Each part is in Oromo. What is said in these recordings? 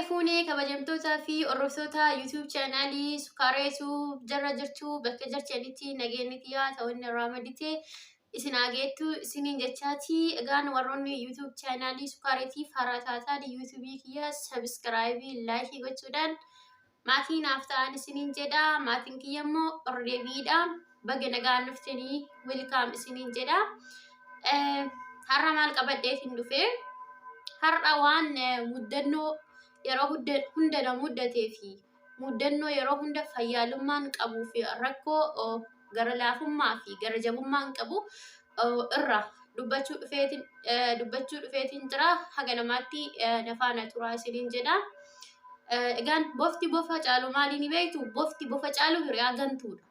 Harka fuunee kabajamtootaa fi hordoftoota YouTube chaanaalii Sukaareetuu jarra jirtu bakka jirtanitti nageenyi tiyyaa ta'u inni irraa maddite isin haa geettu isiniin jechaati. Egaan warroonni YouTube chaanaalii Sukaareetiif haaraa taataan YouTube kiyya sabiskiraayibii laayikii gochuudhaan maatii naaf ta'an isiniin jedha. Maatiin kiyya immoo ordeebiidha. Baga nagaan dhuftanii welkaam isiniin jedha. Har'a maal qabadheetiin dhufe? Har'a waan muddannoo yeroo hunda na muddatee fi muddannoo yeroo hunda fayyaalummaan qabuu fi rakkoo gara laafummaa fi gara jabummaan qabu irra dubbachuu dhufeetiin dubbachuu dhufeetiin jira. Haga namaatti na faana turaa isiniin jedha. Egaan bofti bofa caalu maalii ni beektu? Bofti bofa caalu hiriyaa gantuudha.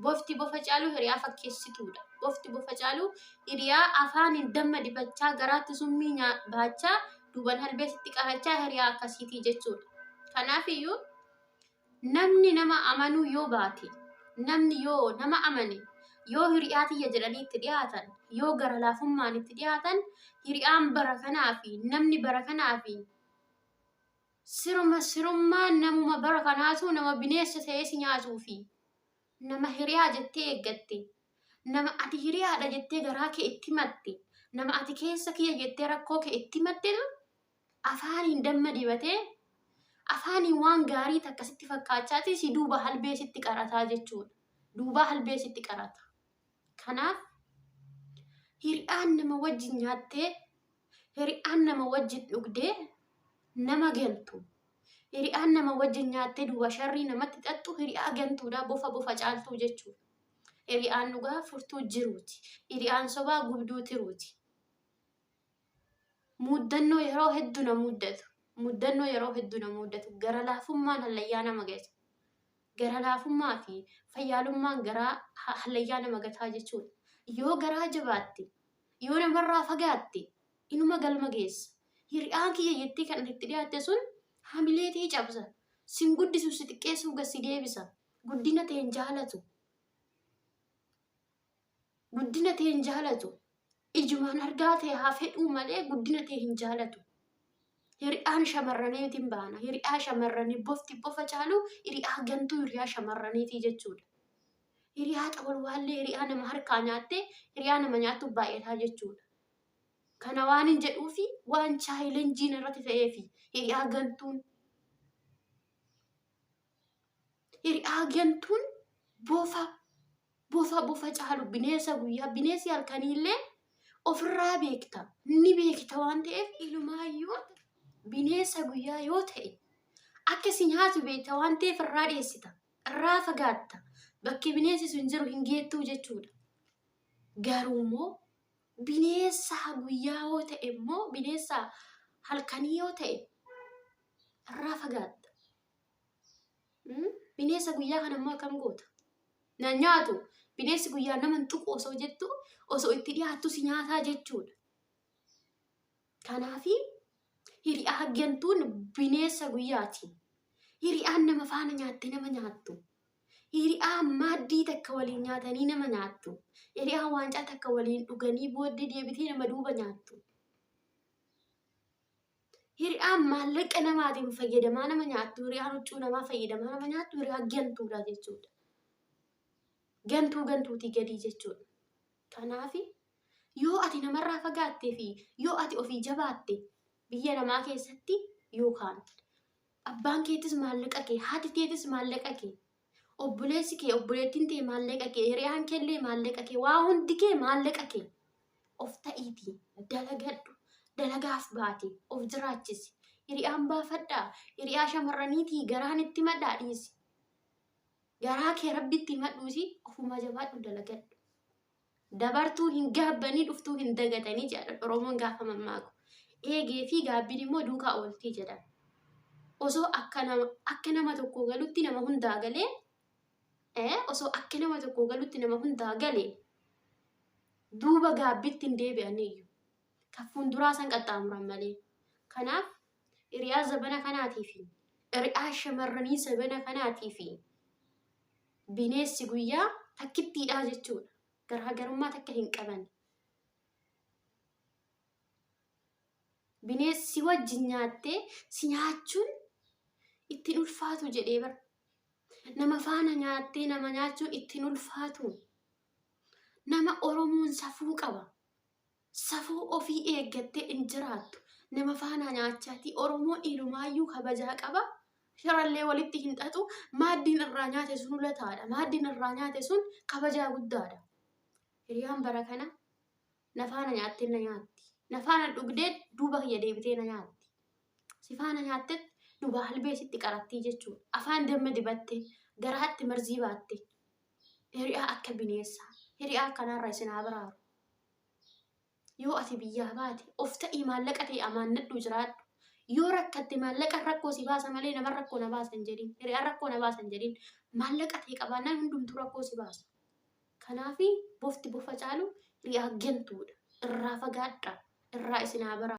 Bofti bofa caalu hiriyaa fakkeessituudha. Bofti bofa caalu hiriyaa afaaniin damma dibachaa garaatti summii baachaa duuban halbee sitti qarachaa hiriyaa akkasiitii jechuudha. Kanaafiyyuu namni nama amanuu yoo baate, namni yoo nama amane, yoo hiriyaa tiyya jedhanii itti dhiyaatan, yoo gara laafummaan itti dhiyaatan, hiriyaan bara kanaa fi namni bara kanaa fi siruma sirummaa namuma bara kanaatu nama bineessa ta'ee si nyaatuu fi nama hiriyaa jettee eeggatte, nama ati hiriyaadha jettee garaa kee itti himatte, nama ati keessa kiyya jettee rakkoo kee itti himattetu afaaniin damma dibatee afaaniin waan gaarii takka sitti fakkaachaati si duuba halbee sitti qarataa jechuudha. Duubaa halbee sitti qarata. Kanaaf hiriyaan nama wajjin nyaattee hiriyaan nama wajjin dhugdee nama gantu. Hiriyaan nama wajjin nyaattee duuba sharrii namatti xaxxu hiriyaa gantuudha bofa bofa caaltuu jechuudha. Hiriyaan dhugaa furtuu jiruuti. Hiriyaan sobaa gubduu tiruuti. Muuddannoo yeroo heddu na muuddatu. Muuddannoo yeroo heddu na muuddatu. Gara laafummaan hallayyaa nama gata. Gara laafummaa fi fayyaalummaan garaa hallayyaa nama gataa jechuudha. Yoo garaa jabaatte, yoo namarraa fagaatte, inuma galma geessa. Hiriyaan kiyya jettee kan ati itti dhiyaatte sun hamilee tee cabsa. Sin guddisu si xiqqeessuuf gad si deebisa. Guddina tee hin jaalatu. Guddina tee hin jaalatu. Ijumaan argaa tee haa fedhuu malee guddina tee hin jaalatu. Hiriyaan shamarraniitiin baana. Hiriyaa shamarranii bofti bofa caalu hiriyaa gantuu hiriyaa shamarraniitii jechuudha. Hiriyaa xawalwaallee hiriyaa nama harkaa nyaattee hiriyaa nama nyaattu baay'ataa jechuudha. Kana waan hin jedhuufi waan chaayilenjiin irratti ta'eefi hiriyaa gantuun hiriyaa gantuun bofa bofa bofa caalu bineensa guyyaa bineensi halkaniillee ofirraa beekta ni beekta waan ta'eef ilumaayyuu bineensa guyyaa yoo ta'e akka si nyaatu beekta waan ta'eef irraa dheessita irraa fagaatta bakki bineensi sun jiru hin geettuu jechuudha. Garuu immoo bineensa guyyaa yoo ta'e immoo bineensa halkanii yoo ta'e irraa fagaatta. Bineensa guyyaa kana immoo akkam goota? Na nyaatu. Bineensi guyyaa nama hin tuqu osoo jettu osoo itti dhiyaattu si nyaataa jechuudha. Kanaafi hiriyaa gantuun bineensa guyyaati. Hiriyaan nama faana nyaatte nama nyaattu. Hiriyaa maaddii takka waliin nyaatanii nama nyaattu. Hiriyaa waancaa takka waliin dhuganii booddee deebitee nama duuba nyaattu. Hiriyaan maallaqa namaatiin fayyadamaa nama nyaattu, hiriyaan huccuu namaa fayyadamaa nama nyaattu, hiriyaa gantuudha jechuudha. Gantuu gantuutii gadii jechuudha. Kanaaf yoo ati namarraa fagaattee fi yoo ati ofii jabaatte biyya namaa keessatti yookaan abbaan keetis maallaqa kee, haati teetis maallaqa kee, obboleessi kee, obboleettiin tee maallaqa kee, hiriyaan keellee maallaqa kee, waa hundi kee maallaqa kee. Of ta'iitii dalagadhu. Dalagaaf baate of jiraachisi. Hiriyaan baafadhaa. Hiriyaa shamarraniitii garaan itti himadhaa dhiisi. Garaa kee rabbitti himadhuuti ofumaa jabaadhu dalagadhu. Dabartuu hin gaabbanii dhuftuu hin dagatanii jedha Oromoon gaafa mammaaku. Eegee fi gaabbiin immoo duukaa ooltii jedhan. Osoo akka nama akka nama tokkoo galutti nama hundaa galee osoo akka nama tokkoo galutti nama hundaa galee duuba gaabbitti hin deebi'aniiyyu. Kan fuulduraa san qaxxaamuran malee. Kanaaf hiriyaa zabana kanaatii fi hiriyaa shamarranii zabana kanaatii fi bineessi guyyaa takkittiidhaa jechuudha. Garaagarummaa takka hin qaban. Bineessi wajjin nyaattee si nyaachuun Ittiin ulfaatu jedhee bar. Nama faana nyaattee nama nyaachuun ittiin ulfaatu. Nama Oromoon safuu qaba. Safuu ofii eeggattee hin jiraattu. Nama faana nyaachaatii Oromoon inumaayyuu kabajaa qaba. Shirallee walitti hin xaxu. Maaddiin irraa nyaate sun ulataadha. Maaddiin irraa nyaate sun kabajaa guddaadha. Hiriyaan bara kana na faana nyaattee na nyaatti. Na faana dhugdee duuba kiyya deebitee na nyaatti. Si faana nyaattet duuba halbee sitti qarattii jechuudha. Afaan damma dibatte, garaatti marzii baatte. Hiriyaa akka bineessaa. Hiriyaa akkanaarraa isin haa baraaru. Yoo ati biyyaa baate of ta'ii maallaqa ta'e amaannadhu jiraadhu. Yoo rakkatte maallaqa rakkoo si baasa malee nama rakkoo na baasa hin jedhin. Hiriyaan rakkoo na baasa hin jedhin. Maallaqa ta'e qabaannaan hundumtuu rakkoo si baasa. Kanaafi bofti bofa caalu hiriyaa gantuudha. Irraa fagaadhaa. Irraa isin haa baraaru.